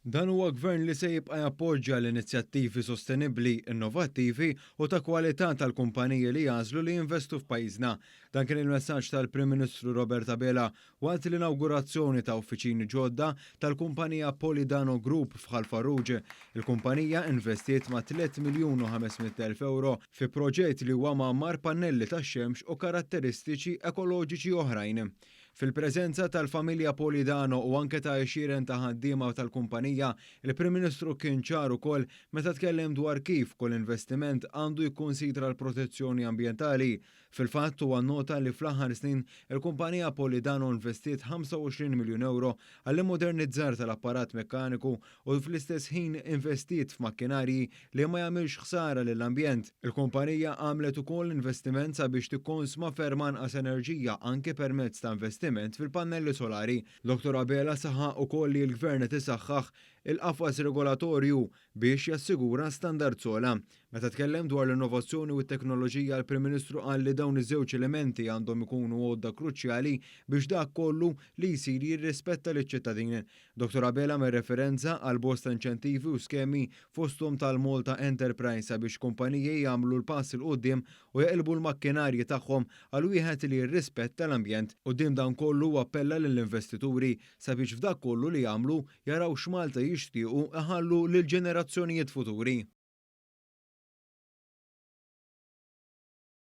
Dan huwa gvern li se jibqa' jappoġġja l-inizjattivi sostenibbli, innovattivi u ta' kwalità tal-kumpaniji li jagħżlu li jinvestu f'pajjiżna. Dan kien il-messaġġ tal-Prim Ministru Robert Abela waqt l-inawgurazzjoni ta' uffiċini ġodda tal-kumpanija Polidano Group f'Ħal Farruġ. Il-kumpanija investiet ma' 3 miljun u 500,000 euro fi proġett li huwa mgħammar pannelli tax-xemx u karatteristiċi ekoloġiċi oħrajn. Fil-preżenza tal-familja Polidano u anke ta' għexieren ta' ħaddiema tal-kumpanija, il-Prim Ministru kien ċar ukoll meta tkellem dwar kif kull investiment għandu jikkunsidra l-protezzjoni ambjentali. Fil-fatt huwa nnota li fl-aħħar snin il-kumpanija Polidano investiet 25 miljun euro għall-immodernizzar tal-apparat mekkaniku u fl-istess ħin investiet f'makkinarji li ma jagħmilx ħsara lill-ambjent. Il-kumpanija għamlet ukoll investiment sabiex tikkonsma ferm anqas enerġija anke permezz ta' investiment fil-pannelli solari. Dottor Abela saħaq ukoll li l-Gvern qed isaħħaħ il-qafas regolatorju biex jassigura standards ogħla. Meta tkellem dwar l-innovazzjoni u t-teknoloġija l-Prim Ministru qal li dawn iż-żewġ elementi għandhom ikunu għodda kruċjali biex dak kollu li jsir jirrispetta liċ-ċittadin. Dottor Abela għamel referenza għal bosta inċentivi u skemi fosthom tal-Malta Enterprise sabiex kumpaniji jagħmlu l-pass 'il quddiem u jaqilbu l-makkinarji tagħhom għal wieħed li jirrispetta l-ambjent. Quddiem dan kollu huwa appella lill-investituri sabiex f'dak kollu li jagħmlu jaraw x'Malta jixtiequ iħallu lill-ġenerazzjonijiet futuri.